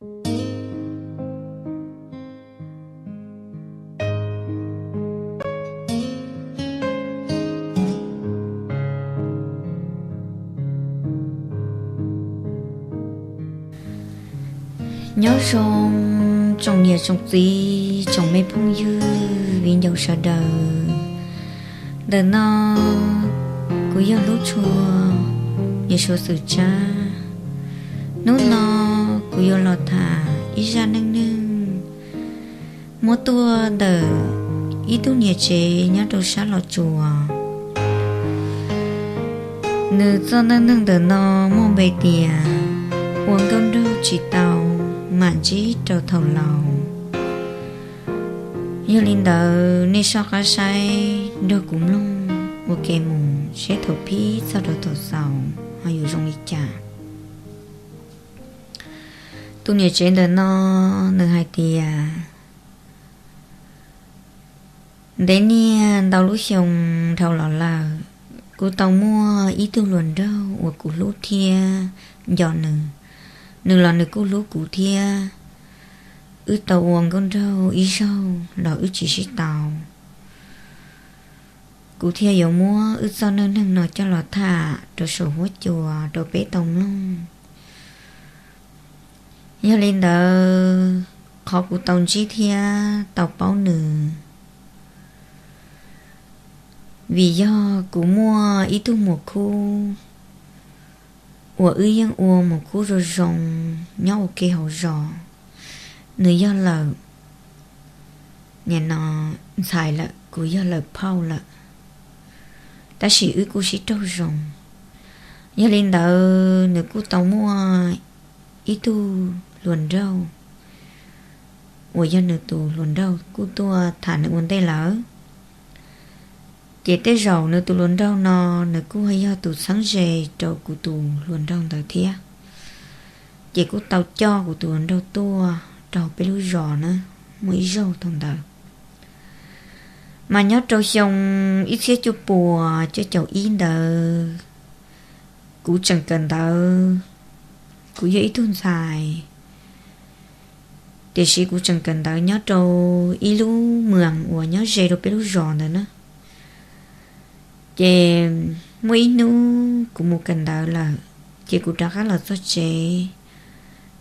Nyob zoo tsoom niam tsoom txiv tsoom me phooj ywg viv ncaus sawv daws. Ntawm no kuv yog Lub Tshua, niam Suav Xwm Tsab. Hnub no kuv yuav los tham ib zaj neej neeg muab tuaj ntawm ib tug niam tsev nyob rau sab Los Tsuas. Nws txoj neej neeg ntawm no muaj npe tias ua nkauj nraug tsis tau, mam ntsib rau thaum laus. Yog li ntawd nej soj qab saib nrog kuv mloog ua ke mus seb thaum pib txog rau thaum xaus ho yuav zoo li cas. Tus niam tsev ntawm no nws hais tias, ntev niaj ntau lub xyoo dhau los lawm, kuv tau muaj ib tug hluas nraug uas kuv hlub thiab nco nws. Nws los nws kuj hlub kuv thiab. Wb tau ua nkauj nraug ib zaug los wb tsis sib tau. Kuv thiaj yuav muab wb txoj neej neeg no coj los tham rau saum huab cua rau peb tau mloog. Yog li ntawd, qhov kuv tau ntsib thiab tau paub nws, vim yog kuv muaj ib tug muam khub uas wb yeej ua muam khub zoo zoo nyob ua ke hauv zos. Nws yog lawm, nim no ntxhais lawm, kuv yog lawm phauj lawm, tab sis wb kuj sib raug zoo. Yog li ntawd nws kuj tau muaj ib tug hluas nraug uas yog nws tus hluas nraug kuj tuaj tham nws ua ntej lawm. Ces tej zaum nws tus hluas nraug no nws kuj yog tus txheeb ze rau kuv tus hluas nraug ntawd thiab. Ces kuj tau coj kuv tus hluas nraug tuaj rau peb lub zos na, muaj ib zaug thaum ntawd. Mas nyob rau xyoo ib txhiab cuaj puas cuaj caum ib ntawd, kuv tseem kawm ntawv, kuv yog ib tug ntxhais, tiam sis kuv tseem kawm ntawv nyob rau ib lub moos uas nyob ze rau peb lub zos ntawd na. Ces muaj ib hnub kuv mus kawm ntawv lawm, ces kuv rov qab los txog tsev,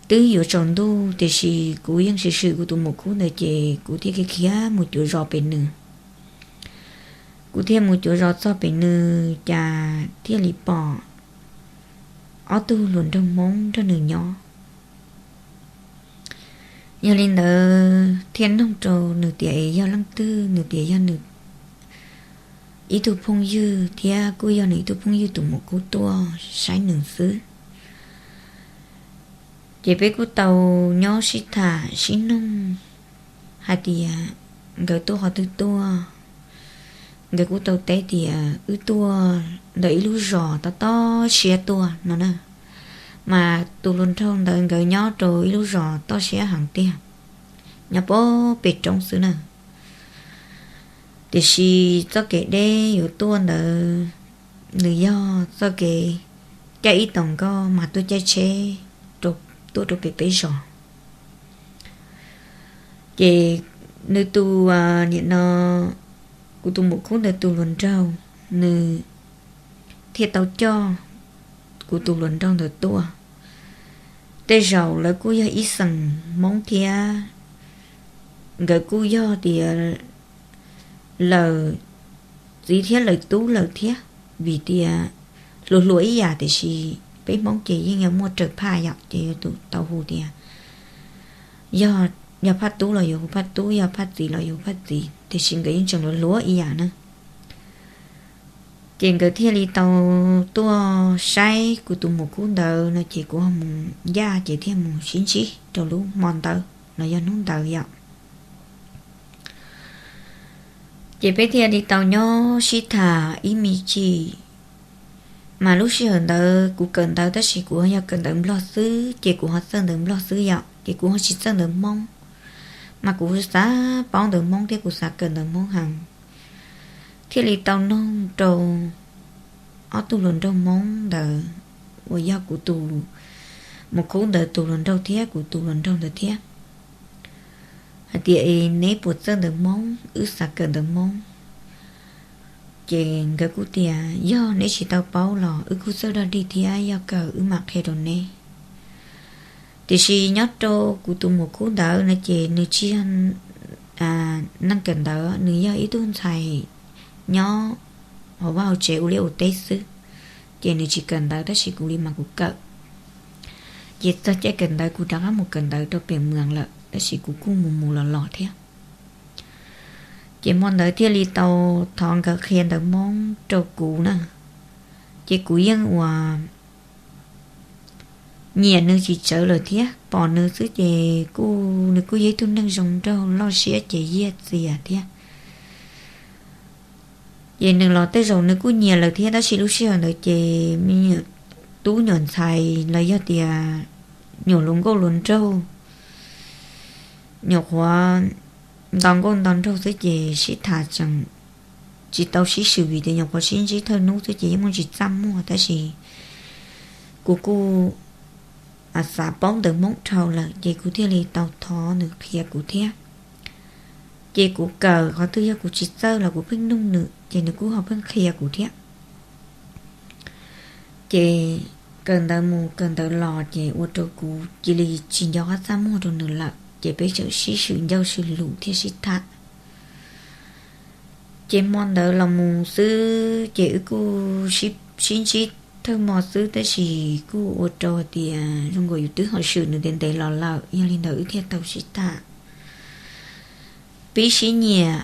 twb yuav tsaus ntuj tiam sis kuv yeej swm swm kuv tus muam khub ntawd ces kuv thiaj khiav khiav mus cuav zos pem nws. Kuv thiaj mus cuav zos txog pem nws cas thiaj li pom ob tug hluas nraug Hmoob nrog nws nyob. Yog li ntawd thiaj noog rau nws tias es yog leej twg, nws tias yog nws ib tug phooj ywg thiab kuj yog nws ib tug phooj ywg tus muam khub tuaj saib nws xwb. Ces peb kuj tau nyob sib tham sib noog hais tias nkawd tuaj qhov twg tuaj. Nkawd kuj tau teb tias wb tuaj ntawm ib lub zos tob tob siab tuaj no na. Mas tus hluas nraug ntawd nkawd nyob rau ib lub zos toj siab heev tiag, nyob pem roob xwb na. Tiam sis txoj kev deb yuav tuaj ntawd nws yog txoj kev caij ib tog nkoj mas tuaj caij tsheb tuaj rau pem peb zos. Ces nws tus, nim no, kuv tus muam khub ntawd tus hluas nraug, nws thiaj tau coj kuv tus hluas nraug ntawd tuaj. Tej zaum lawv kuj yog ib xeem Hmoob thiab, nkawd kuj yog tias lawm txiv thiab lawm tub lawm thiab, vim tias hluas hluas ib yam tiam sis peb Hmoob ces yeej yuav muaj raws phaj yom, ces yuav tsum tau hu tias yog, yog phaj tub los yuav hu phaj tub, yog phaj txiv los yuav hu phaj txiv, tiam sis nkawd yeej tseem hluas hluas ib yam na. Ces nkawd thiaj li tau tuaj saib kuv tus muam khub ntawd no ces kuv ho mus ncaj ces thiaj mus sib ntsib rau lub hmo ntawd los yog hnub ntawd yom. Ces peb thiaj li tau nyob sib tham ib me chim. Mas lub sij hawm ntawd kuv kawm ntawv tab sis kuv yog kawm ntawv Nplog xwb ces kuv ho txawj ntawv Nplog xwb yom, ces kuv ho tsis txawj ntawv Hmoob. Mas kuv xav paub ntawv Hmoob thiab kuv xav kawm ntawv Hmoob heev, thiaj li tau noog rau ob tug hluas nraug Hmoob ntawd uas yog kuv tus mus khub ntawd tus hluas nraug thiab kuv tus hluas nraug ntawd thiab hais tias, Es neb puas txawj ntawv Hmoob? Wb xav kawm ntawv Hmoob. Ces nkawd kuj tias, Yog neb tsis tau paub los wb kuj txawj dog dig thiab, yog kawm wb mam qhia rau neb. Tiam sis nyob rau kuv tus muam khub ntawd no ces nws tsis yog neeg kawm ntawv, nws yog ib tug ntxhais nyob hauv vaj hauv tsev ua liaj ua teb xwb, ces nws tsis kawm ntawv, tab sis kuv li mas kuv kawm. Ces txog caij kawm ntawv kuv rov qab mus kawm ntawv rau pem Mws lawm, tab sis kuv kuj mus mus los los thiab. Ces hmo ntawd thiaj li tau thov nkawd qhia ntawv Hmoob rau kuv na. Ces kuv yeej ua nyiam nws tsis tsawg lawm thiab, pom nws xwb ces kuj, nws kuj yog ib tug neeg zoo nraug loj siab ces yiag txias thiab. Ces nws los tej zaum nws kuj nyiam lawm thiab, tab sis lub sij hawm ntawd ces me nyuam tub nyuam ntxhais los yog tias nyuam hluas nkauj hluas nraug, nyuam qhuav nto nkauj nto nraug xwb ces sib tham tseem tsis tau sib swm vim tias nyuam qhuav sib ntsib thawj hnub xwb ces yeej muaj tsis txaj muag, tab sis kuv kuj xav paub ntawv Hmoob dhau lawm ces kuv thiaj li tau thov nws qhia kuv thiab. Ces kuv kawm qhov twg yog kuv tsis txawj los kuv pheej nug nws ces nws kuj ho pheej qhia kuv thiab. Ces kawm ntawv mus kawm ntawv los ces ua rau kuv cia li tsis nco qab txaj muag rau nws lawm ces peb txawm sib swm ncauj swm lus thiab sib tham. Ces hmo ntawd los mus xwb ces wb kuj sib ntsib thawj hmo xwb, tab sis kuj ua rau hais tias zoo nkaus yus twb ho swm nws ntev ntev los lawm, yog li ntawd wb thiaj tau sib tham. Pib sib nyiam,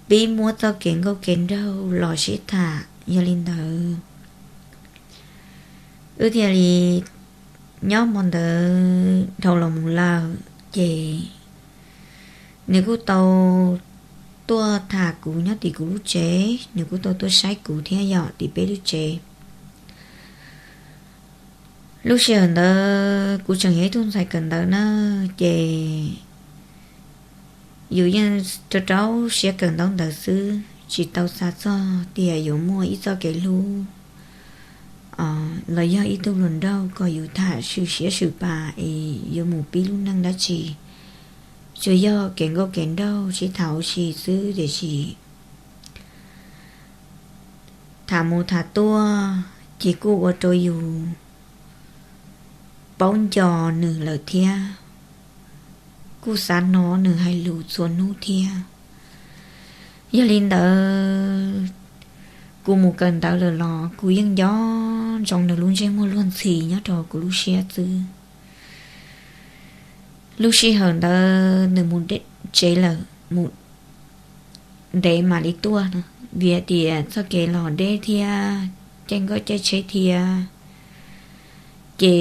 pib muab txoj kev nkauj kev nraug los sib tham, yog li ntawd wb thiaj li nyob hmo ntawd dhau los mus lawm ces nws kuj tau tuaj tham kuv nyob tim kuv lub tsev, nws kuj tau tuaj saib kuv thiab yom tim peb lub tsev. Lub sij hawm ntawd kuv tseem yog ib tug ntxhais kawm ntawv na, ces yus yeej rau rau siab kawm ntaub ntawv xwb, tsis tau xav txog tias yuav muaj ib txoj kev hlub los yog ib tug hluas nraug kom yus tham swm siab swm pa es yuav mus pib lub neej dab tsi. Tsuas yog kev nkauj kev nraug sib tham ua si xwb tiam sis tham mus tham tuaj ces kuj ua rau yus paub nco nws lawm thiab, kuj xav hnov nws hais lus txhua hnub thiab. Yog li ntawd, kuv mus kawm ntawv lawm los kuv yeej nco ntsoov nws lub ntsej muag luag ntxhi nyob rau kuv lub siab xwb. Lub sij hawm ntawd nws mus tsev lawm, mus ntev mam li tuaj no, vim hais tias txoj kev los deb thiab caij nkoj caij tsheb thiab, ces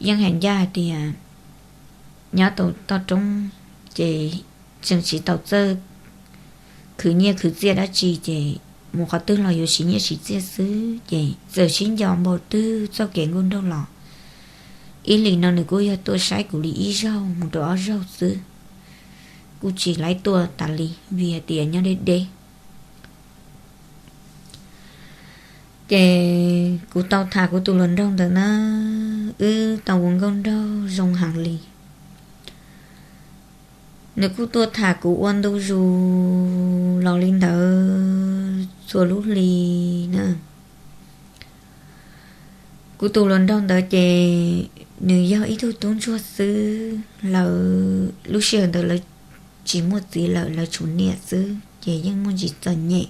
yeej hais ncaj hais tias nyob tau toj roob ces tseem tsis tau txawj khwv nyiaj khwv txiaj dab tsi ces mus qhov twg los yuav siv nyiaj siv txiaj xwb ces txawm sib nco npaum twg txoj kev nkauj nraug los ib hlis no nws kuj yog tuaj saib kuv li ib zaug mus rau ob zaug xwb, kuj tsis laib tuaj tas li vim hais tias nyob deb deb. Ces kuv tau tham kuv tus hluas nraug ntawd na, wb tau ua nkauj nraug zoo heev li. Nws kuj tuaj tham kuv ua ntu zus los li ntawd txhua lub hli na. Kuv tus hluas nraug ntawd ces nws yog ib tug tub ntsuag xwb, lawv lub sij hawm ntawd lawv tsis muaj txiv lawm, lawv tshuav niam xwb ces yeej muaj ntsis txom nyem.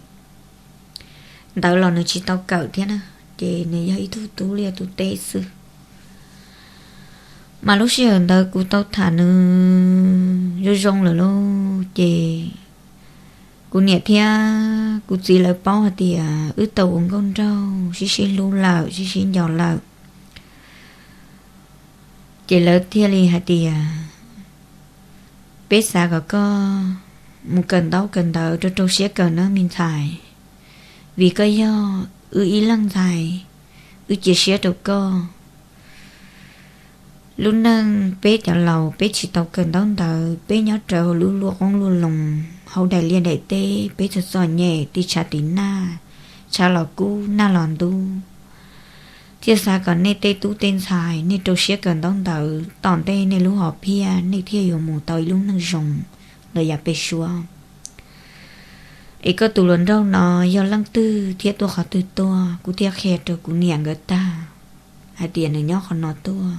Ntawv los nws tsis tau kawm thiab na, ces nws yog ib tug tub liaj tub teb xwb. Mas lub sij hawm ntawd kuv tau tham nws zoo zoo lawm lauj, ces kuv niam thiab kuv txiv lawv paub hais tias wb tau ua nkauj nraug sib sib hlub lawm sib sib nco lawm, ces lawv thiaj li hais tias, Peb xav kom koj mus kawm ntaub kawm ntawv rau rau siab kawm nawb me ntxhais, vim koj yog wb ib leeg ntxhais, wb cia siab rau koj. Lub neej peb cov laus peb tsis tau kawm ntaub ntawv, peb nyob rawv hauv lub luaj qoob luaj loo, hauv daim liaj daim teb, peb txom txom nyem, tiv tshav tiv nag, tshav los kub nag los ntub. thiaj xav kom nej tej tub tej ntxhais nej rau siab kawm ntaub ntawv, tom ntej nej lub hom phiaj nej thiaj yuav mus tau ib lub neej zoo lawm yav pem suab. Es koj tus hluas nraug no yog leej twg thiab tuaj qhov twg tuaj, kuv thiaj qhia rau kuv niam nkawd tag hais tias nws nyob qhov no tuaj,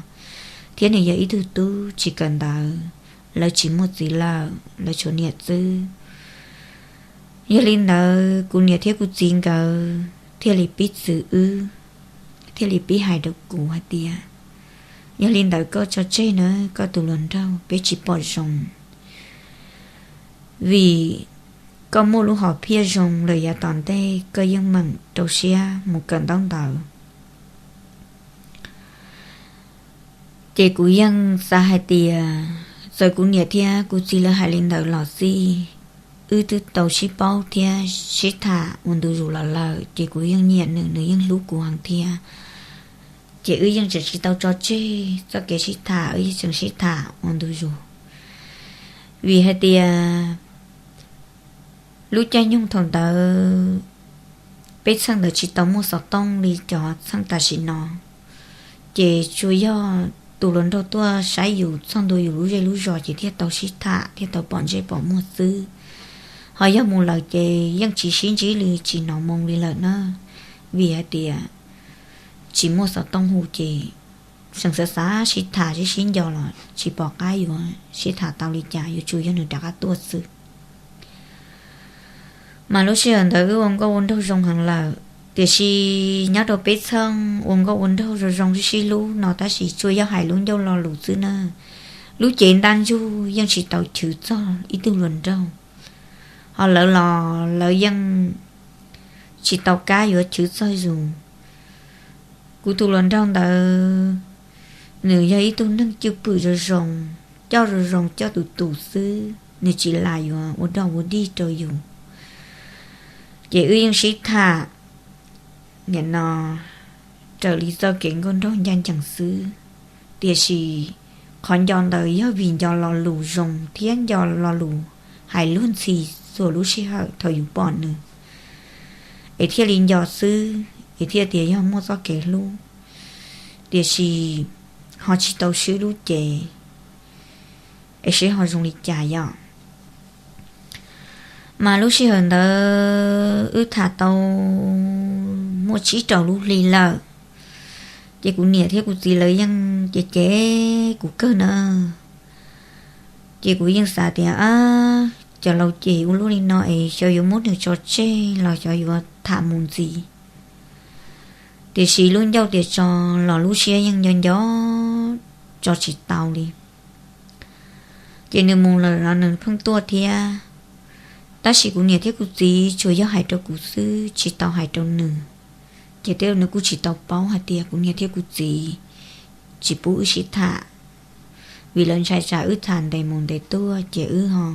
thiab nws yog ib tug tub tsis kawm ntawv, lawv tsis muaj txiv lawm, lawv tshuav niam xwb. Yog li ntawd kuv niam thiab kuv txiv nkawd thiaj li pib txwv wb, thiaj li pib hais rau kuv hais tias, yog li ntawd koj tso tseg na, koj tus hluas nraug peb tsis pom zoo, vim koj muaj lub hom phiaj zoo lawm yav tom ntej, koj yeej meem rau siab mus kawm ntaub ntawv. Ces kuv yeej xav hais tias txawm kuv niam thiab kuv txiv lawv hais li ntawd los xij, wb twb tau sib paub thiab sib tham ua ntu zus los lawm, ces kuv yeej nyiam nws, nws yeej hlub kuv heev thiab. Ces wb yeej tseem tsis tau tso tseg txoj kev sib tham, wb yeej tseem sib tham ua ntu zus. Vim hais tias lub caij nyoog thaum ntawd peb txheej ntawd tsis tau muaj xov tooj li cov txheej tam sim no, ces tsuas yog tus hluas nraug tuaj saib yus, txog ntua yus lub zej lub zos ces thiaj tau sib tham, thiaj tau pom ntsej pom muag xwb. Ho yog mus lawm ces yeej tsis sib ntsib li, tsis hnov moo li lawm na, vim hais tias tsis muaj xov tooj hu ces tseem xav xav sib tham sib sib nco los tsis pom qab yuav sib tham tau li cas, yuav tsum yog nws rov qab tuaj xwb. Mas lub sij hawm ntawd wb ua nkauj ua nraug zoo heev lawm, tiam sis nyob rau peb txheej ua nkauj ua nraug zoo zoo sib sib hlub no tab sis tsuas yog hais lub ncauj lo lus xwb na. Lub cev ntaj ntsug yeej tsis tau chwv txog ib tug hluas nraug, ho lawv los lawv yeej tsis tau kab yuav chwv txog yus. Kuv tus hluas nraug ntawd, nws yog ib tug neeg cwj pwm zoo zoo, coj zoo zoo coj tus tus xwb, nws tsis lam yuav ua dog ua dig rau yus. Ces wb yeej sib tham nim no raws li txoj kev nkauj nraug ncaj ncees xwb. Tiam sis qhov nco ntawd yog vim nco lo lus zoo thiab nco lo lus hais luag ntxhi txhua lub sij hawm thaum yus pom nws, es thiaj li nco xwb, es thiaj tias yog muaj txoj kev hlub. Tiam sis ho tsis tau swb lub cev, es seb ho zoo li cas yom. Mas lub sij hawm ntawd wb tham tau muaj tsib rau lub hli lawm, ces kuv niam thiab kuv txiv lawv yeej cem cem kuv kawg na. Ces kuv yeej xav tias, cov laus cem ua luaj li no es xyov yuav muab nws tso tseg los xyov yuav tham mus ntxiv. Tiam sis lub ncauj tias tso los lub siab yeej nco nco tso tsis tau li. Ces nws mus lawm los nws pheej tuaj thiab, tab sis kuv niam thiab kuv txiv tsuas yog hais rau kuv xwb tsis tau hais rau nws. Ces tej nws kuj tsis tau paub hais tias kuv niam thiab kuv txiv tsis pub wb sib tham, vim lawv ntshai tsam wb tham ntev mus ntev tuaj ces wb ho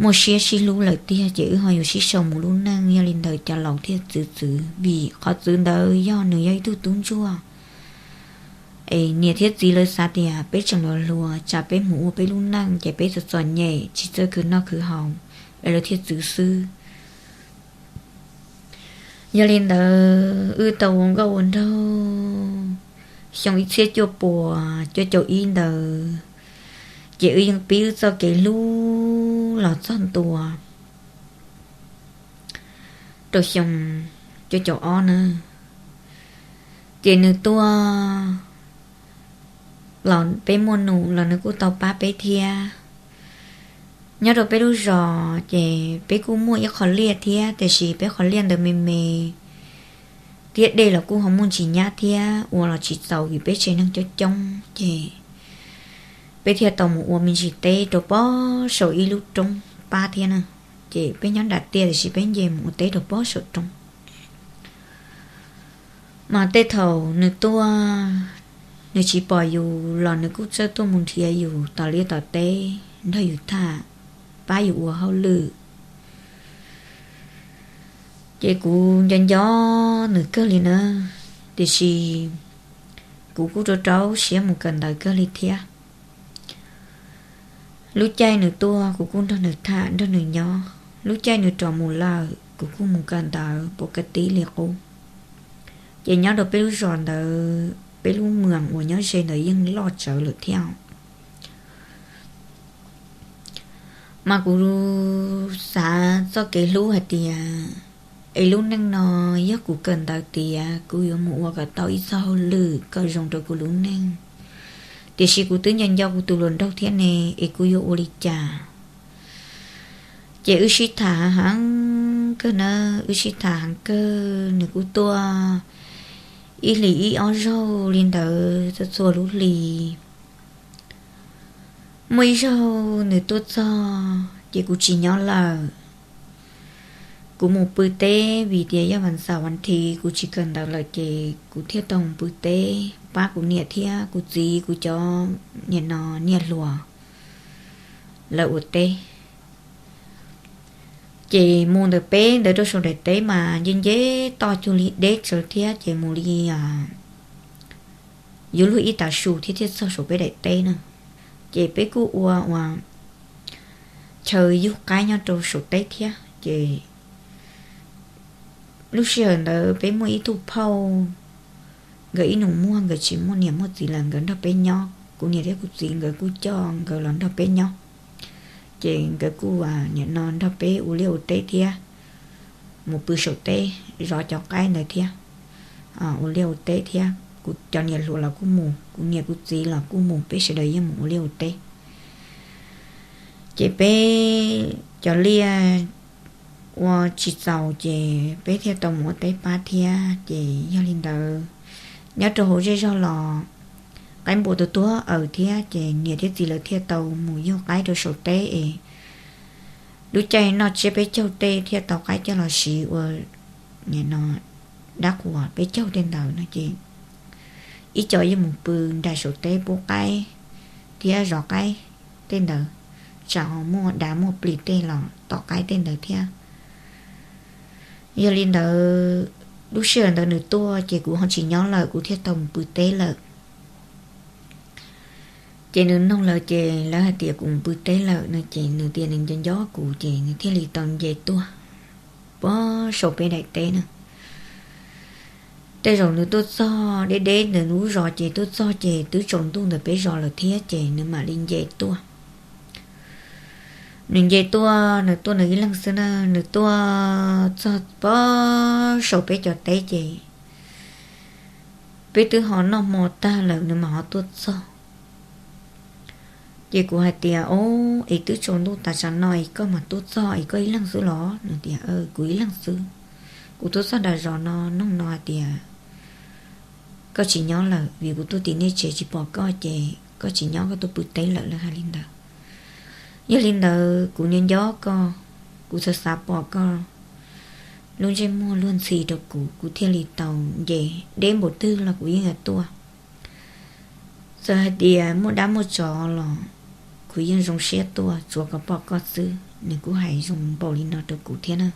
muaj siab sib hlub lawm tiag ces wb ho yuav sib sau mus lub neej. Yog li ntawd cov laus thiaj txwv txwv, vim qhov txwv ntawd yog nws yog ib tug tub ntsuag. Es niam thiab txiv lawv xav tias peb tseem hluas hluas tsam peb mus ua peb lub neej ces peb txom txom nyem tsis txawj khwv noj khwv haus, es lawv thiaj txwv xwb. Yog li ntawd wb tau ua nkauj ua nraug xyoo ib txhiab cuaj puas cuaj caum ib ntawd, ces wb yeej pib wb txoj kev hlub los txog ntua rau xyoo cuaj caum ob na. Ces nws tuaj los peb muaj num los nws kuj tau pab peb thiab. Nyob rau peb lub zos ces peb kuj muaj ib qho liaj thiab, tiam sis peb qhov liaj ntawd me me thiab dej los kuj ho muaj ntsis nyab thiab, ua los tsis txaus vim peb tsev neeg coob coob ces peb thiaj tau mus ua me ntsis teb rau pob saum ib lub roob pab thiab na. Ces peb nyob nram tiaj tiam sis peb nce mus ua teb rau pob saum roob. Mas tej thaum nws tuaj, nws tsis pom yus los nws kuj txawj tuaj mus nrhiav yus tom liaj tom teb nrog yus tham, pab yus ua hauj lwm. Ces kuv nco nco nws kawg li na, tiam sis kuv kuj rau rau siab mus kawm ntawv kawg li thiab. Lub caij nws tuaj kuv kuj nrog nws tham nrog nws nyob, lub caij nws rov mus lawm kuv kuj mus kawm ntawv pus ka tib li qub. Ces nyob rau peb lub zos ntawd, peb lub mws uas nyob ze ntawd yeej loj tsawv lawm thiab. Mas kuv xav txoj kev hlub hais tias, es lub neej no yog kuv kawm ntawv tiav, kuv yuav mus ua kom tau ib txoj hauj lwm kom zoo rau kuv lub neej. Tiam sis kuv twb nco nco kuv tus hluas nraug thiab ne, es kuv yuav ua li cas? Ces wb sib tham heev kawg na, wb sib tham heev kawg, nws kuj tuaj ib hlis ib ob zaug li ntawd txhua txhua lub hli. Muaj ib zaug nws tuaj txog ces kuv tsis nyob lawm. Kuv mus pw teb vim tias yog vas xaum vas thiv kuv tsis kawm ntawv lawm ces kuv thiaj tau mus pw teb pab kuv niam thiab kuv txiv, kuv cov niam no niam hluas lawv ua teb. Ces mus ntawm peb ntawd rau saum daim teb mas nce nce toj cuag li deb tsawv thiab, ces mus li yuav luag ib tav su thiab thiaj txog saum peb daim teb na. Ces peb kuj ua ua chaw yug qaib nyob rau saum teb thiab. Ces lub sij hawm ntawd peb muaj ib tug phauj, nkawd ib nus muag, nkawd tsis muaj niam muaj txiv lawm, nkawd nrog peb nyob, kuv niam thiab kuv txiv nkawd kuj coj nkawd los nrog peb nyob. Ces nkawd kuj nim no nrog peb ua liaj ua teb thiab, mus pw saum teb zov cov qaib ntawd thiab, ua liaj ua teb thiab. Kuv cov niam hluas los kuj mus, kuv niam kuv txiv los kuj mus, peb sawv daws yeej mus ua liaj ua teb. Ces peb cov liaj ua tsis txaus ces peb thiaj tau mus ua teb pab thiab. Ces yog li ntawd, nyob rau hauv zej zog los qaib npua tuag tuag aws thiab, ces niam thiab txiv lawv thiaj tau mus yug qaib rau saum teb es lub caij noj tsiab peb caug tej thiaj tau qaib coj los siv ua nim no dab quas peb caug tej ntawd no ces ib co yeej mus pw nram saum teb pub qaib thiab zov qaib tej ntawd, tsam ho muaj dav muaj plis tej los tom qaib tej ntawd thiab. Yog li ntawd, lub sij hawm ntawd nws tuaj ces kuv ho tsis nyob lawm, kuv thiaj tau mus pw teb lawm. Ces nws noog lawv ces lawv hais tias kuv mus pw teb lawm no ces nws tias nws nco nco kuv ces nws thiaj li tau nce tuaj puag saum peb daim teb na. Tej zaum nws tuaj txog deb deb ntawm lub zos ces tuaj txog ces twb tsaus ntuj ntawm peb zos lawm thiab ces nws mam li nce tuaj. Nws nce tuaj, nws tuaj nws ib leeg xwb na, nws tuaj txog puag saum peb cov teb ces peb twb ho noj hmo tag lawm nws mam ho tuaj txog. Ces kuv hais tias, Ob, es twb tsaus ntuj tas tsam no es koj mam tuaj txog es koj ib leeg xwb los? Nws tias, Kuv ib leeg xwb. Kuv tuaj txog nram zos no, noog no hais tias koj tsis nyob lawm vim kuv tuaj tim nej tsev tsis pom koj ces koj tsis nyob, koj tuaj pw teb lawm, lawv hais li ntawd. Yog li ntawd kuv nco nco koj, kuv xav xav pom koj lub ntsej muag luag ntxhi rau kuv, kuv thiaj li tau nce. Deb npaum twg los kuv yeej yuav tuaj. Txawm hais tias muaj dab muaj tsov los kuv yeej zoo siab tuaj tsuav kom pom koj xwb. Nws kuj hais zoo npaum li no rau kuv thiab na.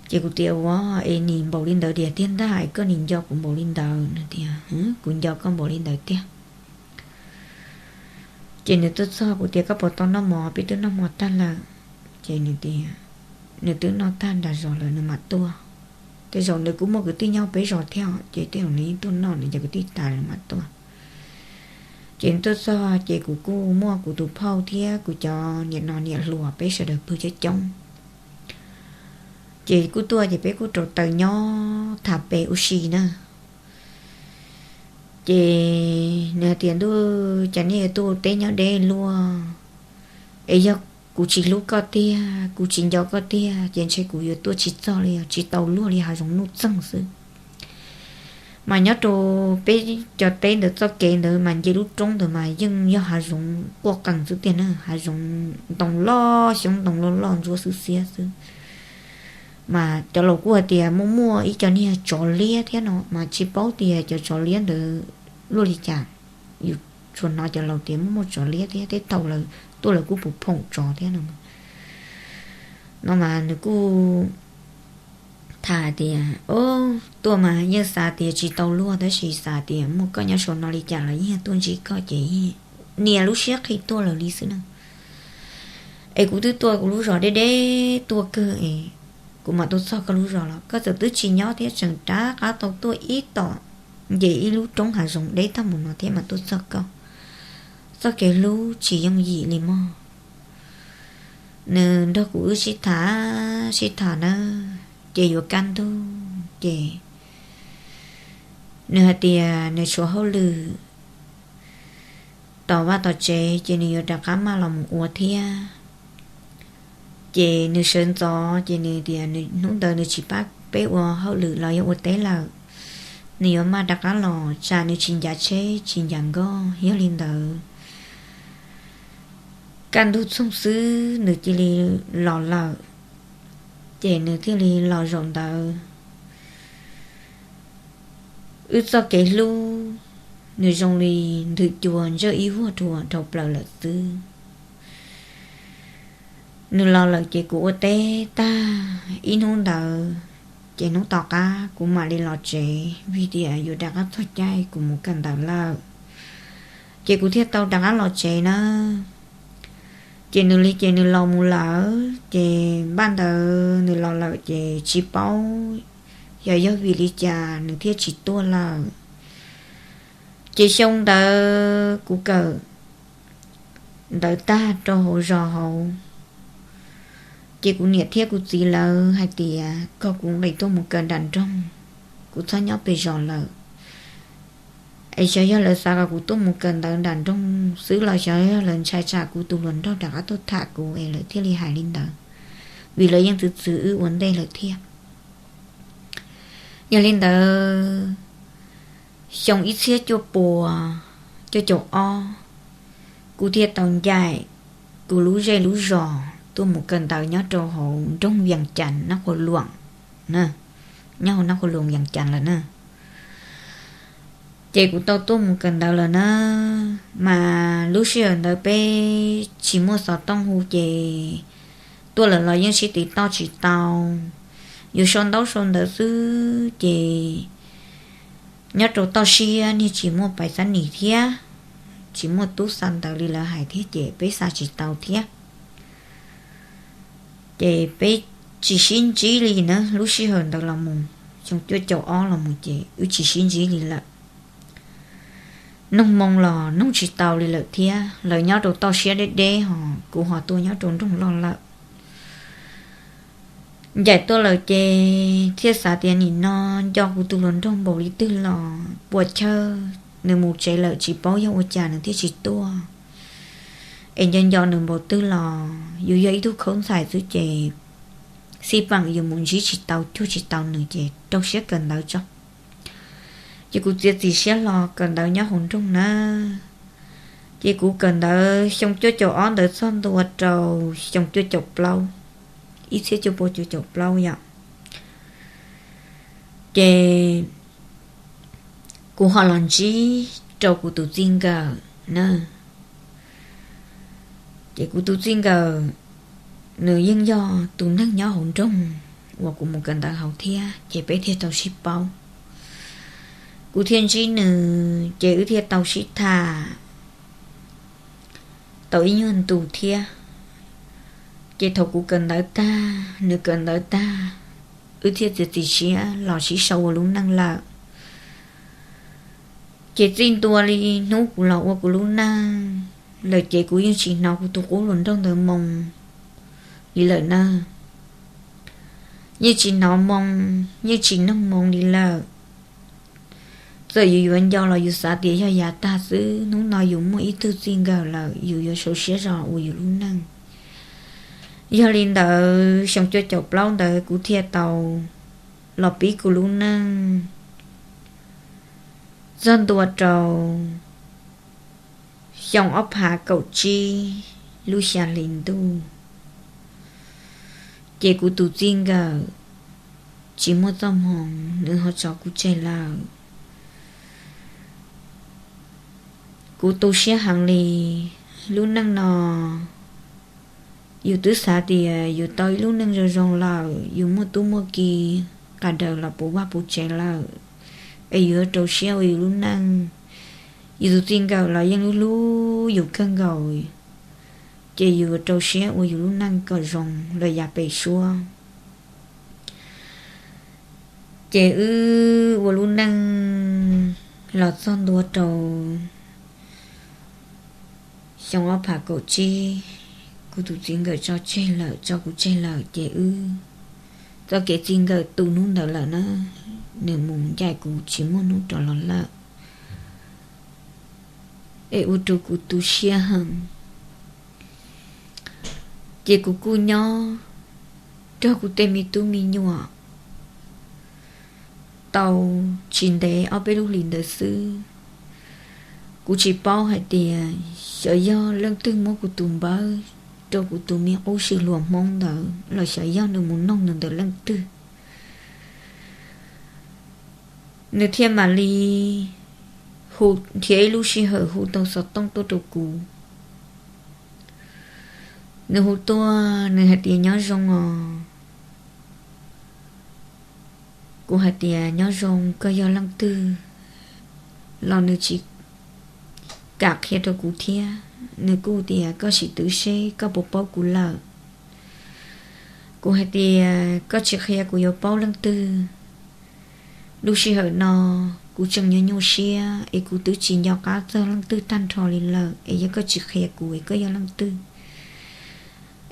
Ces kuv tias, Ua, es nim npaum li ntawd tiag tiag ntag es koj nim nco kuv npaum li ntawd? Nws tias, Kuv nco koj npaum li ntawd tiag. Ces nws tuaj txog kuv tias, Koj puas tau noj mov? Peb twb noj mov tag lawm. Ces nws tias nws twb noj tag nram zos lawm nws mam tuaj. Tej zaum nws kuj muaj kwv tij nyob peb zos thiab ces tej zaum nws yeej tuaj noj nws cov kwv tij tas nws mam tuaj. Ces nws tuaj txog ces kuv kuj muaj kuv tus phauj thiab kuv cov niam no niam hluas peb sawv daws pw coob coob. Ces kuj tuaj ces peb kuj rau taws nyob tham pem ua si na. Ces nws hais tias, Ntuj, cas nej yuav tuaj teb nyob deb luaj? Es yog kuv tsis hlub koj tiag, kuv tsis nco koj tiag ces ntshe kuv yuav tuaj tsis txog li, tsis tau luag li, hav zoov nuj txeeg xwb. Mas nyob rau peb cov teb ntawd txoj kev ntawd mas nce lub roob ntawd mas yeej yog hav zoov quaj qees xwb tiag na, hav zoov ntoo loj, xyoob ntoo loj loj ntsuab xwb xiab xwb. Mas cov laus kuj hais tias muaj muaj ib co niag tsov liab thiab no mas tsis paub tias cov tsov liab ntawd luaj li cas. Yus tsuas hnov cov laus tias muaj muaj tsov liab thiab, tej thaum lawv tuaj lawv kuj puas phoom tsov thiab no. No mas nws kuj tham tias, Ob, tuaj mas yeej xav tias tsis tau luag tab sis xav tias muaj koj nyob saum no li cas los yeej tuaj ntsib koj ces nias lub siab qhi tuaj lawm li xwb na. Es kuv twb tuaj kuv lub zos deb deb tuaj kawg es kuv mam tuaj txog koj lub zos los? Koj txawm twb tsis nyob thiab, tseem rov qab tau tuaj ib tom nce ib lub roob hav zoov deb tag mus no thiab mas tuaj txog koj. Txoj kev hlub tsis yooj yim li mog. Nws nrog kuv wb sib tham sib tham na, ces yuav kaj ntug ces nws hais tias nws tshuav hauj lwm tom vaj tom tsev ces nws yuav rov qab maj los mus ua thiab. Ces nws sawv ntxov ces nws tias nws hnub ntawd nws tsis pab peb ua hauj lwm los yog ua teb lawm, nws yuav maj rov qab los, tsam nws tsis ncav tsheb tsis ncav nkoj. Yog li ntawd kaj ntug txoog xwb nws cia li los lawm, ces nws thiaj li los zaum ntawd. Wb txoj kev hlub nws zoo li ntws cua ntsawj ib vuag rua dhau plaws lawm xwb. Nws los lawm ces kuv ua teb tag ib hnub ntawd, ces hnub tom qab kuv mam li los tsev vim tias yuav rov qab txog caij kuv mus kawm ntawv lawm, ces kuv thiaj tau rov qab los tsev na. Ces nws li ces nws los mus lawm, ces npaj ntawd nws los lawm ces tsis paub xyov yog vim li cas nws thiaj tsis tuaj lawm. Ces xyoo ntawd kuv kawm ntawv tag rau hauv zos hauv, ces kuv niam thiab kuv txiv lawv hais tias kom kuv nqis tuaj mus kawm nram nroog, kuv txhob nyob pem zos lawm. Es xyov yog lawv xav kom kuv tuaj mus kawm ntawv nram nroog xwb los xyov yog lawv ntshai tsam kuv tus hluas nraug rov qab tuaj tham kuv es lawv thiaj li hais li ntawd, vim lawv yeej txwv txwv wb ua ntej lawm thiab. Yog li ntawd, xyoo ib txhiab cuaj pua cuaj caum ob, kuv thiaj tau ncaim kuv lub zej lub zos tuaj mus kawm ntawv nyob rau hauv nroog Vias Cas Nab Qhua Luam, nyob hauv Nab Qhua Luam Vias Cas lawm na. Ces kuv tau tuaj mus kawm ntawv lawm na, mas lub sij hawm ntawd peb tsis muaj xov tooj hu ces tuaj lawm los yeej sib tiv toj tsis tau, yuav sau ntaub sau ntawv xwb ces nyob rau toj siab niag tsis muaj pais xab nis thiab, tsis muaj tub xa ntawv li lawv hais thiab ces peb xa tsis tau thiab. Ces peb tsis sib ntsib li na, lub sij hawm ntawd los mus, xyoo cuaj caum ob los mus ces wb tsis sib ntsib li lawm. Noog moo los noog tsis tau li lawm thiab, lawv nyob rau toj siab deb deb ho kuv ho tuaj nyob rau nroog loj lawm. Ncaim tuaj lawm ces thiaj xav tias nim no nco kuv tus hluas nraug npaum li twg los puas chawj, nws mus tsev lawm tsis paub yog ua cas nws thiaj tsis tuaj. Es nco nco nws npaum twg los yus yog ib tug khaub ntxhais xwb ces xij peem yus mus ntsib tsis tau cuag tsis tau nws ces rau siab kawm ntawv tso. Ces kuv txiav txim siab hlo kawm ntawv nyob hauv nroog na. Ces kuv kawm ntawv xyoo cuaj caum ob ntawd txog ntua rau xyoo cuaj caum plaub, ib txhiab cuaj pua cuaj caum plaub yom. Ces kuv ho los ntsib rau kuv tus txij nkawm na. Ces kuv tus txij nkawm nws yeej yog tus neeg nyob hauv nroog uas kuv mus kawm ntawv hauv thiab, ces peb thiaj tau sib paub. Kuv thiaj ntsib nws ces wb thiaj tau sib tham tau ib nyuag ntu thiab. Ces thaum kuv kawm ntawv tag, nws kawm ntawv tag, wb thiaj txiav txim siab los sib sau ua lub neej lawm. Ces txij ntua li hnub kuv los ua kuv lub neej lawm ces kuv yeej tsis hnov kuv tus qub hluas nraug ntawd moo li lawm na. Yeej tsis hnov moo, yeej tsis noog moo li lawm. Txawm yus yuav nco los yus xav tias yog yav tag xwb, hnub no yus muaj ib tug txij nkawm lawm yus yuav sau siab zog ua yus lub neej. Yog li ntawd xyoo cuaj caum plaub ntawd kuv thiaj tau los pib kuv lub neej txog ntua rau xyoo ob phav kaum tsib lub xya hli ntuj. Ces kuv tus txij nkawm tsis muaj txoj hmoo, nws ho tso kuv tseg lawm. Kuv tu siab heev li. Lub neej no yus twb xav tias yus tau ib lub neej zoo zoo lawm, yus muaj tub muaj ki, qas daws los puv vaj puv tsev lawm, es yus yuav rau siab ua yus lub neej. Yus tus txij nkawm los yeej hlub hlub yus kawg nkaus, ces yus yuav rau siab ua yus lub neej kom zoo lawm yav pem suab. Ces wb ua lub neej los txog ntua rau xyoo ob phav kaum tsib, kuv tus txiv nkawm tso tseg lawm, tso kuv tseg lawm ces wb txoj kev txij nkawm tu hnub ntawd lawm na, nws mus ncaim kuv tsis muaj hnub rov los lawm, es ua rau kuv tu siab heev. Ces kuv kuj nyob nrog kuv tej me tub me nyuam tau tsis ntev ob peb lub hlis ntawd xwb. Kuv tsis paub hais tias xyov yog leej twg muab kuv tus npawb rau kuv tus me qub sw hluas Hmoob ntawd los xyov yog nws mus noog nws ntawm leej twg, nws thiaj mam li hu, nrhiav ib lub sij hawm hu tau xov tooj tuaj rau kuv. Nws hu tuaj, nws hais tias nyob zoo os. Kuv hais tias nyob zoo, koj yog leej twg? Los nws tsis kam qhia rau kuv thiab, nws kuj tias koj sim twv seb koj puas paub kuv lawm. Kuv hais tias koj tsis qhia kuv yuav paub leej twg. Lub sij hawm no kuv tseem nyuaj nyuaj siab es kuv twb tsis nco qab txog leej twg tag nrho li lawm, es yog koj tsis qhia kuv es koj yog leej twg,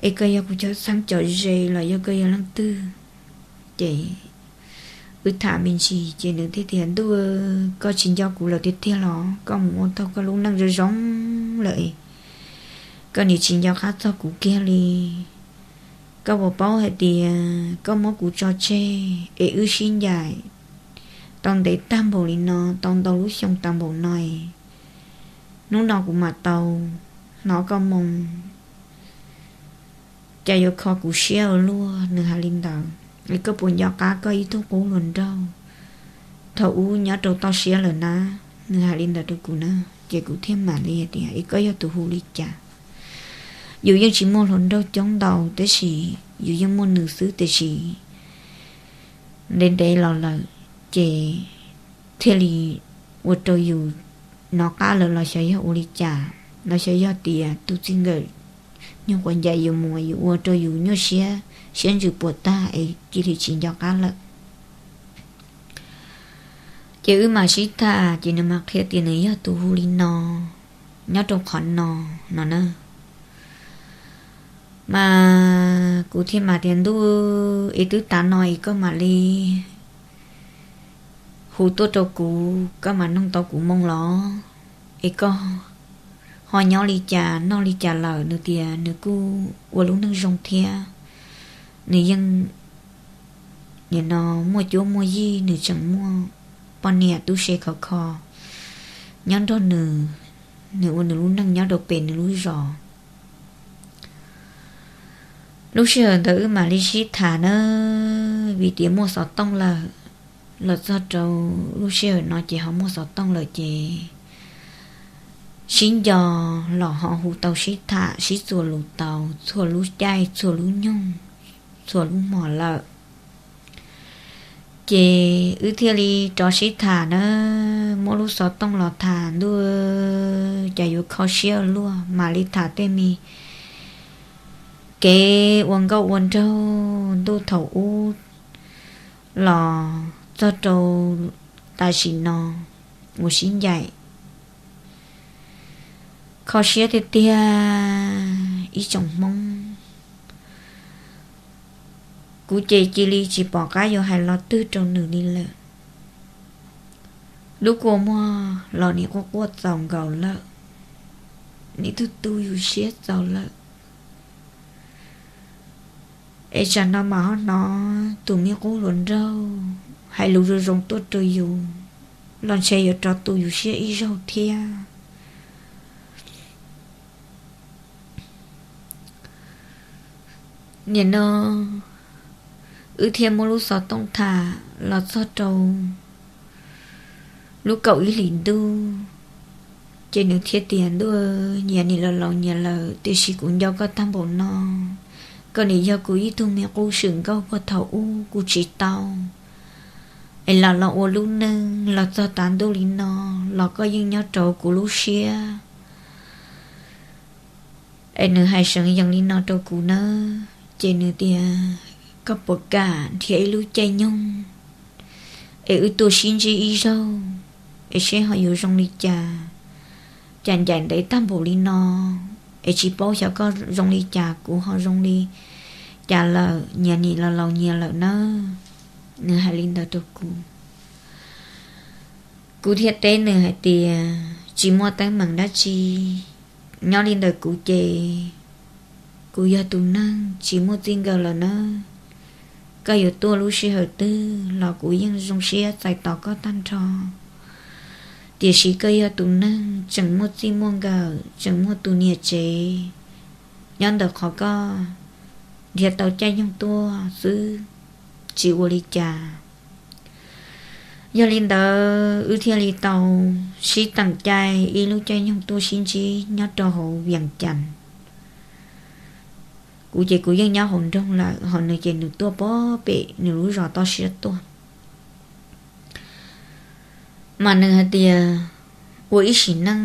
es koj yog kuv cov xeeb cov ze los yog koj yog leej twg. Ces wb tham me ntsis ces nws thiaj tias ntuj, koj tsis nco kuv lawm tiag tiag los? Koj mus ua tau koj lub neej zoo zoo lawm, koj nim tsis nco qab txog kuv kiag li. Koj puas paub hais tias koj muab kuv tso tseg es wb sib ncaim tau ntev tag npaum li no, tau ntau lub xyoo tag npaum no, hnub no kuv mam tau hnov koj moo, cas yuav kho kuv siab ua luaj. Nws hais li ntawd. Es koj puas nco qab koj ib tug qub hluas nraug thaum ub nyob rau toj siab lawm na? Nws hais li ntawd rau kuv na. Ces kuv thiaj mam li hais tias es koj yog tus hu li cas? Yus yeej tsis muaj hluas nraug coob ntau, tab sis yus yeej muaj nws xwb, tiam sis ntev ntev los lawm ces thiaj li ua rau yus hnov qab lawm los xyov yog ua li cas, los xyov yog tias tus txij nkawm nyuag quav ncaim yus mus yus ua rau yus nyuaj siab, siab ntsws puas tag es cia li tsis nco qab lawm. Ces wb mam sib tham ces nws mam qhia tias nws yog tus hu li no, nyob rau qhov no, no na. Mas kuv thiaj mam tias ntuj, es twb tav no es koj mam li hu tuaj rau kuv, koj mam noog tau kuv moo los, es koj ho nyob li cas noj li cas lawm? Nws tias nws kuj ua lub neej zoo thiab, nws yeej nim no muaj cuab muaj yig, nws tseem muaj poj niam tub se khov kho nyob nrog nws, nws ua nws lub neej nyob rau pem nws lub zos. Lub sij hawm ntawd wb mam li sib tham na, vim tias muaj xov tooj lawm, los txog rau lub sij hawm no ces ho muaj xov tooj lawm ces sib nco los ho hu tau sib tham sib txuas lus tau txhua lub caij txhua lub nyoog, txhua lub hmo lawm. Ces wb thiaj li rov sib tham na, muab lub xov tooj los tham ntuj, cas yuav kho siab ua luaj, mam li tham tej me kev ua nkauj ua nraug ntuj thaum ub los txog rau tam sim no uas sib ncaim. Kho siab tiag tiag ib tsoom Hmoob. Kuv ces cia li tsis pom qab yuav hais lo twg rau nws li lawm. Lub kua muag los nim quaj quaj txaus nkaus lawm, nim tu tu yus siab txaus lawm. Es tsam no mas ho hnov tus me qub hluas nraug hais lus zoo zoo tuaj rau yus los ntshe yuav rov tu yus siab ib zaug thiab. Nim no wb thiaj muab lub xov tooj tham los txog rau lub kaum ib hlis ntuj, ces nws thiaj tias ntuj, nyias nim laus laus nyias lawm tiam sis kuv nco koj tag npaum no, koj nim yog kuv ib tug me qub swm nkauj puag thaum ub kuv tsis tau es los los ua lub neej los txog tav ntuj li no los koj yeej nyob rau kuv lub siab. Es nws hais seev yees li no rau kuv nawb, ces nws tias koj puas kam nrhiav ib lub caij nyoog es wb tuaj sib ntsib ib zaug es seb ho yuav zoo li cas. Cas ncaim ntev tag npaum li no es tsis paub xyov koj zoo li cas, kuv ho zoo li cas lawm, nyias nim los laus nyias lawm nawb. Nws hais li ntawd rau kuv. Kuv thiaj teb nws hais tias tsis muaj teeb meem dab tsi. Nyob li ntawm kuv ces kuv yog tus neeg tsis muaj txij nkawm lawm nawb. Koj yuav tuaj lub sij hawm twg los kuv yeej zoo siab txais tos koj tag nrho. Tiam sis koj yog tus neeg tseem muaj txij muaj nkawm, tseem muaj tus niam tsev nyob ntawm qhov koj nrhiav tau caij nyoog tuaj xwb, tsis ua li cas. Yog li ntawd wb thiaj li tau sib teem caij ib lub caij nyoog tuaj sib ntsib nyob rau hauv Vias Cas. Kuv ces kuv yeej nyob hauv nroog lawm, ho nws ces nws tuaj pem nws lub zos toj siab tuaj. Mas nws hais tias ua ib sim neej,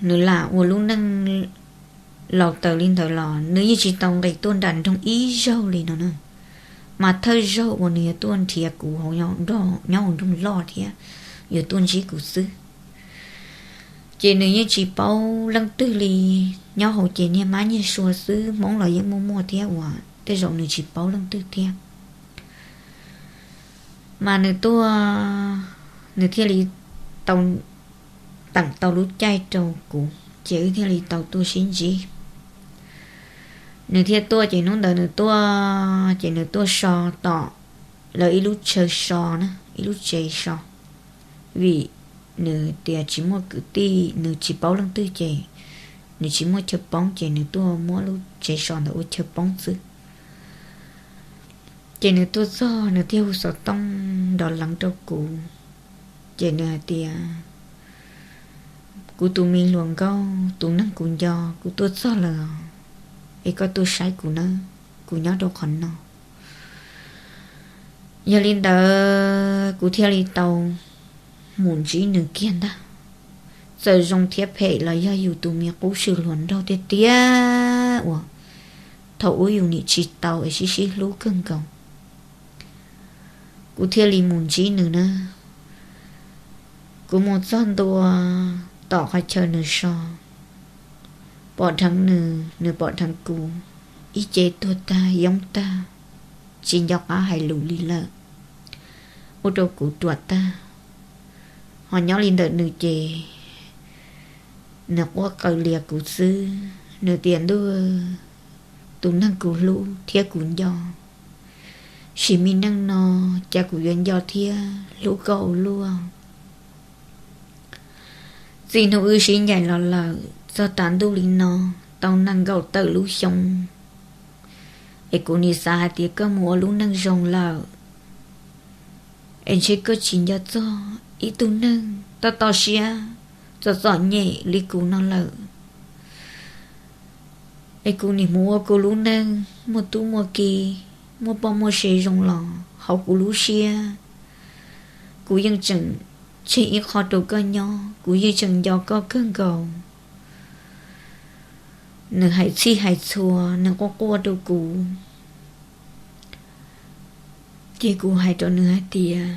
nws lam ua lub neej laus taws li ntawd los nws yeej tsis tau nqis tuaj nram nroog ib zaug li no na. Mas thawj zaug uas nws yuav tuaj nrhiav kuv nyob hauv nroog loj thiab yuav tuaj ntsib kuv xwb. Ces nws yeej tsis paub leej twg li, nyob hauv ces niag mab nyiag sua xwb, Hmoob los yeej muaj muaj thiab uas tej zaum nws tsis paub leej twg thiab. Mas nws tuaj, nws thiaj li tau teem tau lub caij rau kuv ces wb thiaj li tau tuaj sib ntsib. Nws thiaj tuaj ces hnub ntawd nws tuaj ces nws tuaj so tom lawv ib lub chaw so na, ib lub tsev so. Vim nws tias tsis muaj kwv tij, nws tsis paub leej twg ces nws tsis muaj chaw poob ces nws tuaj muab lub tsev so ntawd ua chaw poob xwb. Ces nws tuaj txog nws thiaj hu xov tooj nrov leev rau kuv. Ces nws hais tias kuv tus me hluas nkauj, tus neeg kuv nco, kuv tuaj txog lawm, es koj tuaj saib kuv nawb, kuv nyob rau qhov no. Yog li ntawd kuv thiaj li tau mus ntsib nws kiag ntag. Txawm zoo thiab phem los yog yus tus me qub swm hluas nraug tiag tiag uas thaum ub yus nim tsis tau es sib sib hlub kawg nkaus, kuv thiaj li mus ntsib nws na. Kuv mus txog ntua tom qhov chaw nws so, pom dheev nws, nws pom dheev kuv, ib ce tuag tag yoob tag, tsis nco qab hais lus li lawm, ua rau kuv ruam tag. Ho nyob li ntawm nws ces nws quaj qaws lias kuv xwb, nws tias ntuj, tus neeg kuv hlub thiab kuv nco, sim me neej no cas kuv yuav nco thiab hlub koj ua luaj. Txij hnub wb sib ncaim los lawm txog tav ntuj li no, tau nees nkaum tawm lub xyoo, es kuv nim xav hais tias koj mus ua lub neej zoo lawm, es ntshe koj tsis nco txog ib tug neeg toj toj siab, txom txom nyem li kuv no lawm. Es kuv nim mus ua kuv lub neej muaj tub muaj ki, muaj poj muaj sev zoo los hauv kuv lub siab, kuv yeej tseem tseg ib qho rau koj nyob, kuv yeej tseem nco koj kawg nkaus. Nws hais txhij hais txhua, nws quaj quaj rau kuv. Ces kuv hais rau nws hais tias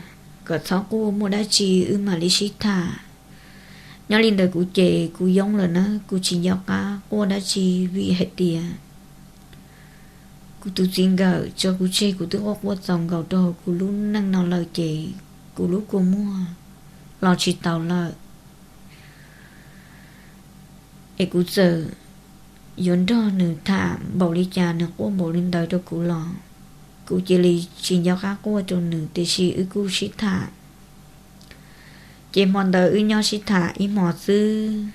kom txhob quaj, muaj dab tsi wb mam li sib tham. Nyob li ntawd kuv ces kuv yoob lawm na, kuv tsis nco qab quaj dab tsi vim hais tias kuv tus txiv nkawm tso kuv tseg, kuv twb quaj quaj txaus nkaus rau hauv kuv lub neej no lawm ces kuv lub kua muag los tsis taus lawm. Es kuv txawm yuav nrog nws tham npaum li cas, nws quaj npaum li ntawd rau kuv los kuv cia li tsis nco qab quaj rau nws, tiam sis wb kuj sib tham. Ces hmo ntawd wb nyob sib tham ib hmos xwb,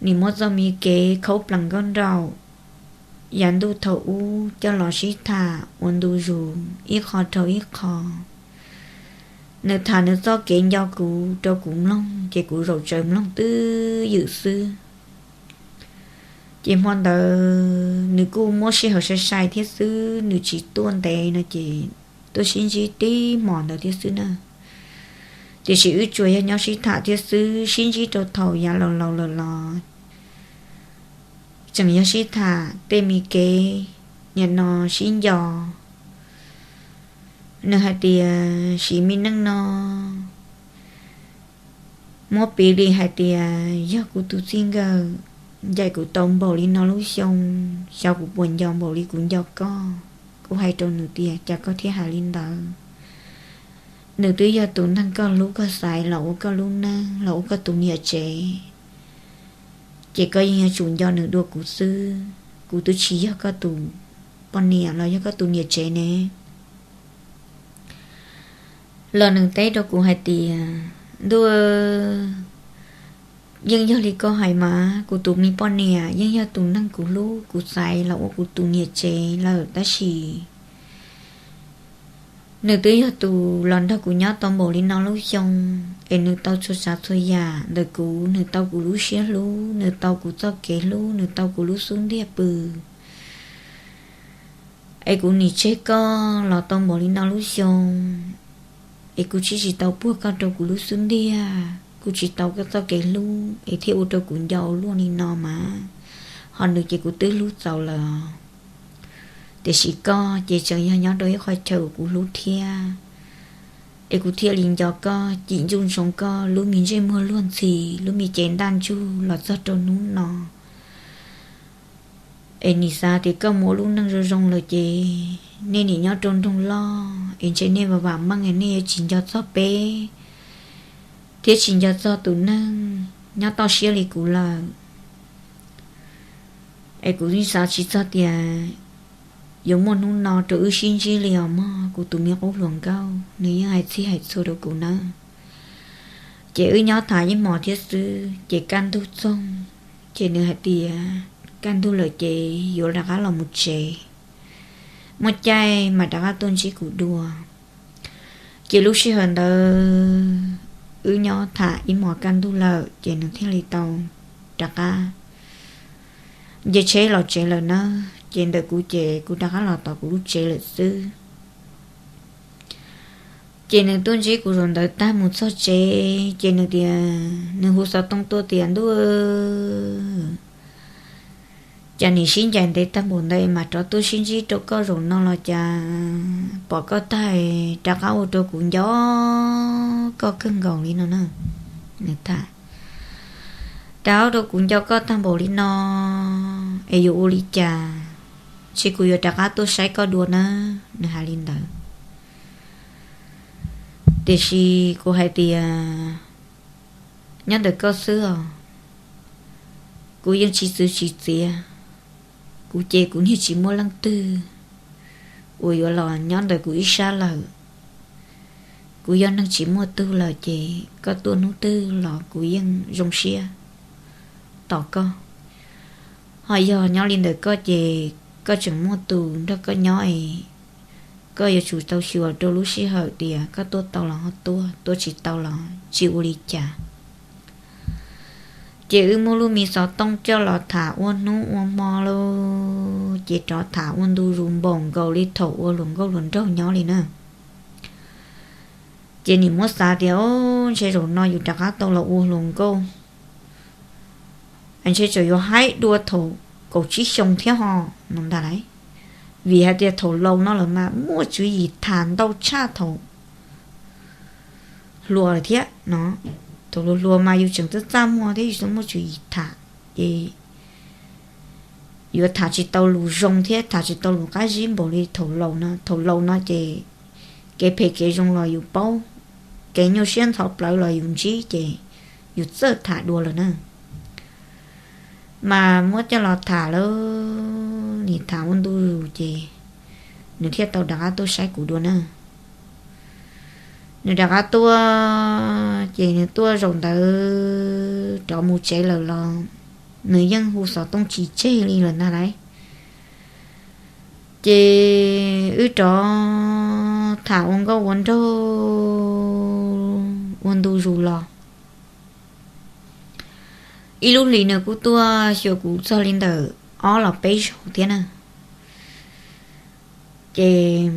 nim muab txoj me kev khaub plees nkauj nraug yav ntuj thaum ub coj los sib tham ua ntu zus ib qho dhau ib qho. Nws tham nws txoj kev nco kuv rau kuv mloog ces kuv zaum tsaws mloog twb ywm xwb. Ces hmo ntawd nws kuj muab sij hawm sai sai thiab xwb, nws tsis tuaj ntev no ces tuaj sib ntsib tib hmos ntawd thiab xwb na. Tiam sis wb tsuas yog nyob sib tham thiab xwb, sib ntsib rau thaum yav laus laus lawm los tseem yog sib tham tej me kev nim no sib nco. Nws hais tias sim me neej no muab piv li hais tias yog kuv tus txij nkawm ncaim kuv tau npaum li no lub xyoo, xyov kuv puas nco npaum li kuv nco koj. Kuv hais rau nws tias cas koj thiaj hais li ntawd. Nws twb yog tus neeg koj hlub koj xaiv los ua koj lub neej los ua koj tus niam tsev, ces koj yeej yuav tsum nco nws dua kuv xwb. Kuv twb tsis yog koj tus poj niam los yog koj tus niam tsev ne. Los nws teb rau kuv hais tias, ntuj, yeej yog li koj hais mas, kuv tus me poj niam yeej yog tus neeg kuv hlub kuv xaiv los ua kuv tus niam tsev lawm tab sis nws twb yog tus los nrog kuv nyob tau npaum li no lub xyoo, es nws tau txhua tsav txhua yam ntawm kuv, nws tau kuv lub siab hlub, nws tau kuv txoj kev hlub, nws tau kuv lub xub ntiag pw. Es kuv nim tseg koj los tau npaum li no lub xyoo, es kuv tsis tsis tau puag koj rau kuv lub xub ntiag, kuv tsis tau koj txoj kev hlub es thiaj ua rau kuv nco ua luaj li no mas, ho nws ces kuv twb hlub txaus lawm. Tiam sis koj ces tseem yog nyob rau ib qhov chaw uas kuv hlub thiab, es kuv thiaj li nco koj, cim ntsuj ntsoov koj lub me ntsej muag luag ntxhi, lub me cev ntaj ntsug los txog rau hnub no. Es nim xav tias koj mus ua lub neej zoo zoo lawm ces nej nim nyob rau nroog loj es ntshe nej vam vam meej nej yuav tsis nco txog peb thiab tsis nco txog tus neeg nyob toj siab li kuv lawm. Es kuv yeej xav tsis txog tias yuav muaj hnub no rau wb sib ntsib li os mog kuv tus me qub hluas nkauj, nws yeej hais txhij hais txhua rau kuv nawb. Ces wb nyob tham ib hmos thiab xwb ces kaj ntug txoog, ces nws hais tias kaj ntug lawm ces yuav rov qab los mus tsev, muaj caij mas rov qab tuaj ntsib kuv dua. Ces lub sij hawm ntawd wb nyob tham ib hmos kaj ntug lawm ces nws thiaj li tau rov qab nce tsheb los tsev lawm na. Ces ntawm kuv ces kuv rov qab los tom kuv lub tsev lawm xwb. Ces nws tuaj ntsib kuv zaum ntawd tag mus txog tsev ces nws tias, nws hu xov tooj tuaj tias, ntuj, cas nim sib ncaim ntev tag npaum ntawd mas rov tuaj sib ntsib rau koj zaum no los cas pom koj tag rov qab ua rau kuv nco koj kawg nkaus li no na. Nws tham, rov ua rau kuv nco koj tag npaum li no es yuav ua li cas, ces kuv yuav rov qab tuaj saib koj dua na. Nws hais li ntawd. Tiam sis kuv hais tias, nyob ntawm koj xwb os, kuv yeej tsis txwv tsis txiav. Kuv ces kuv niag tsis muaj leej twg uas yuav los nyob ntawm kuv ib sab lawm. Kuv yog neeg tsis muaj tug lawm ces koj tuaj hnub twg los kuv yeej zoo siab tos koj. Ho yog nyob li ntawm koj ces koj tseem muaj tus nrog koj nyob es koj yuav tsum tau xyuas rau lub sij hawm tias koj tuaj tau los ho tuaj, tuaj tsis tau los tsis ua li cas. Ces wb muab lub me xov tooj coj los tham ua hnub ua hmo lauj, ces rov tham ua ntu zus npaum nkaus li thaum ua hluas nkauj hluas nraug nyob li na. Ces nim muab xav tias, o, ntshe zaum no yus rov qab tau los ua hluas nkauj, ntshe tseem yuav haib dua thaum kaum tsib xyoo thiab ho no ntag lauj. Vim hais tias thaum laus no lawm mas muaj tswv yim tham ntau tshaj thaum hluas lawm thiab no. Thaum hluas hluas mas yus tseem txaj txaj muag thiab yus tseem muaj tswv yim tham, ces yuav tham tsis tau lus zoo thiab tham tsis tau lus qab zib npaum li thaum laus no. Thaum laus no ces kev phem kev zoo los yus paub, kev nyuaj siab ntxhov plawv los yus ntsib ces yus txawj tham dua lawm na. Mas muab coj los tham lawm, nim tham ua ntu zus ces nws thiaj tau rov qab tuaj saib kuv dua na. Nws rov qab tuaj ces nws tuaj zaum ntawd rov mus tsev lawm los nws yeej hu xov tooj tsis tseg li lawm ntag lauj. Ces wb rov tham ua nkauj ua nraug ua ntu zus los. Ib lub hlis nws kuj tuaj xyuas kuv txog li ntawm ob los peb zaug thiab na. Ces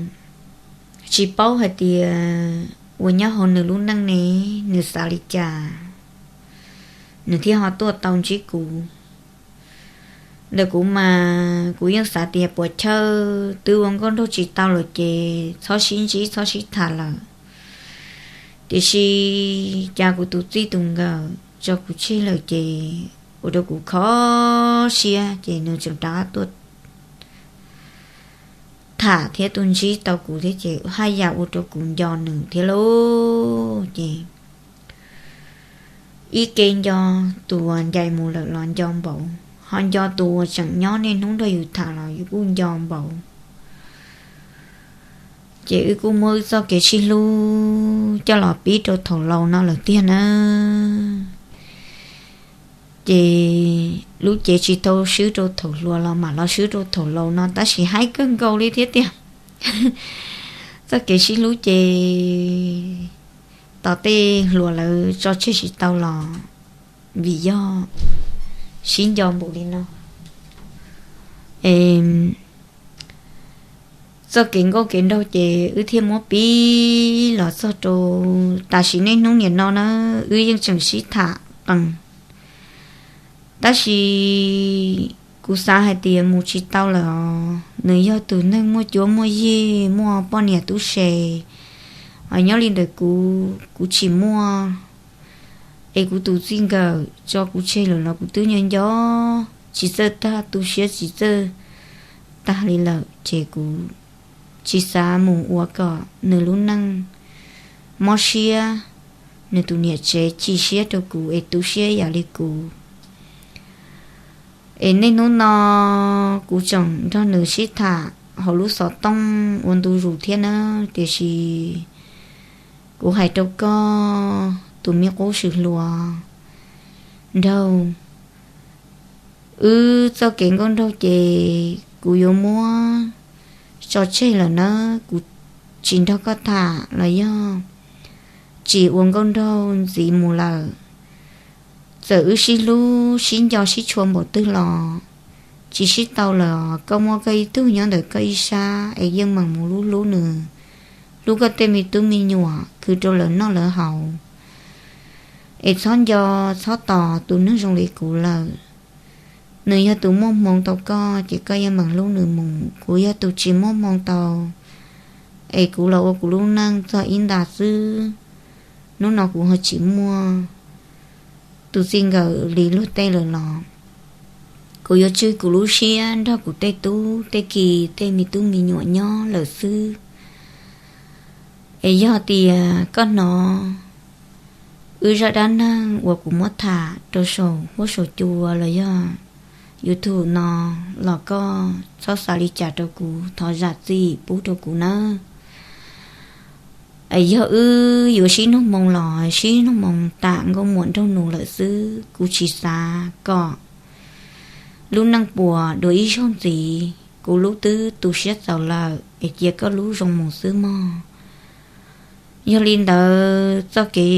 tsis paub hais tias uas nyob hauv nws lub neej ne, nws xav li cas, nws thiaj ho tuaj tau ntsib kuv. Ntawm kuv mas kuv yeej xav tias puas chawj twb ua nkauj nraug tsis tau lawm ces txhob sib ntsib txhob sib tham lawm. Tiam sis cas kuv tus txij tus nkawm tso kuv tseg lawm ces ua rau kuv kho siab ces nws tseem rov qab tuaj tham thiab tuaj ntsib tau kuv thiab ces haj yam ua rau kuv nco nws thiab lauj. Ces ib ke nco tus uas ncaim mus lawm los nco npaum, ho nco tus uas tseem nyob niaj hnub nrog yus tham los yus kuj nco npaum. Ces wb kuj muab wb txoj kev sib hlub coj los pib rau thaum laus no lawm tiag na. Ces lub cev tsis tau swb rau thaum hluas los mam los swb rau thaum laus no tab sis haib kawg nkaus li thiab tiag. Txoj kev sib hlub ces tos tej hluas lawv tso tseg tsis tau los vim yog sib nco npaum li no. Txoj kev nkauj kev nraug ces wb thiaj muab pib los txog rau tam sim niaj hnub niam no na, wb yeej tseem sib tham qees. Tab sis kuv xav hais tias mus tsis tau lawm os, nws yog tus neeg muaj cuab muaj yig muaj poj niam tub se, nyob li ntawm kuv kuv tsis muaj, es kuv tus txij nkawm tso kuv tseg lawm los kuv twb nco nco tsis txawj tag, tu siab tsis txawj tag li lawm ces kuv tsis xav mus ua kom nws lub neej mob siab, nws tus niam tsev chim siab rau kuv es tu siab yam li kuv. Es niaj hnub no kuv tseem nrog nws sib tham hauv lub xov tooj ua ntu zus thiab na, tiam sis kuv hais rau koj tus me qub swm hluas nraug, wb txoj kev nkauj nraug ces kuv yuav muab tso tseg lawm na, kuv tsis nrog koj tham los yog tsis ua nkauj nraug ntxiv mus lawm. Txawm wb sib hlub sib nco sib tshua npaum twg los tsis sib tau lawm, koj muaj koj ib tug nyob ntawm koj ib sab es yeej meem mus hlub hlub nws, hlub koj tej me tub me nyuam khwv rau lawv noj lawv haus. Es txhob nco txhob tos tus neeg zoo li kuv lawm. Nws yog tus muaj hmoo tau koj ces koj yeej meem hlub nws mus, kuv yog tus tsis muaj hmoo tau, es kuv los ua kuv lub neej txog ib nta xwb. Hnub no kuv ho tsis muaj tus txij nkawm li luag tej lawm los kuv yuav tswj kuv lub siab nrog kuv tej tub tej ki tej me tub me nyuam nyob lawm xwb. Es yog tias koj hnov wb zaj dab neeg uas kuv muab tham rau saum huab saum cua los yog YouTube no los koj txhob xav li cas rau kuv, thov zam txim pub rau kuv nawb. Yog wb yuav sib nug moo los sib nug moo tam nkauj muam nraug nus lawm xwb, kuv tsis xav kom lub neej puas dua ib zaug ntxiv. Kuv lub twb tu siab txaus lawm es cia koj lub zoo mus xwb mog. Yog li ntawd txoj kev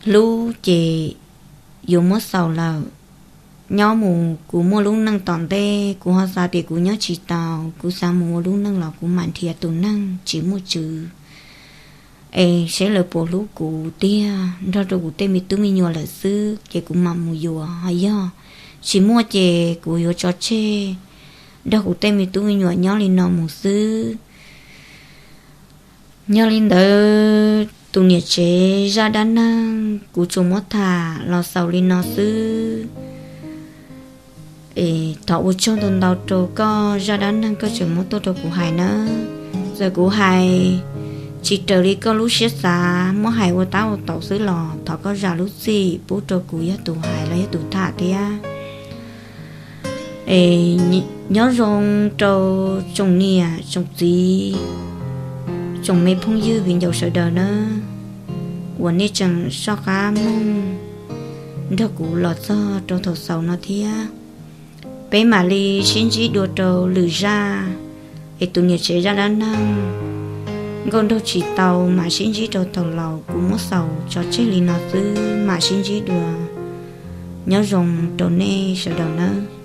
hlub ces yuav muab xaus lawm. Nyob mus kuv muaj lub neej tom ntej, kuv ho xav tias kuv nyob tsis tau, kuv xav mus ua lub neej los kuv mam nrhiav tus neeg tsis muaj tswv es saib lawv puas hlub kuv tiag, nrog rau kuv tej me tub me nyuam lawm xwb ces kuv mam mus yuav. Ho yog tsis muaj ces kuv yuav tso tseg nrog kuv tej me tub me nyuam nyob li no mus xwb. Yog li ntawd tus niam tsev zaj dab neeg kuv tsuas muab tham los xaus li no xwb. Es thov ua tsaug ntau ntau rau koj zaj dab neeg koj tseem muab tuaj rau kuv hais nawb. Txawm kuv hais tsis raws li koj lub siab xav, muab hais ua tab ua taug xwb los thov koj zam lub txim pub rau kuv yog tus hais los yog tus tham thiab. Es nyob zoo rau tsoom niam tsoom txiv, tsoom me phooj ywg viv ncaus sawv daws nawb, uas nej tseem soj qab mloog nrog kuv los txog rau thaum xaus no thiab. Peb mam li sib ntsib dua rau lwm zaj, es tus niam tsev zaj dab neeg nkauj nraug tsis tau mam sib ntsib rau thaum laus, kuv muab xaus tso tseg li no xwb, mam sib ntsib dua. Nyob zoo rau nej sawv daws nawb.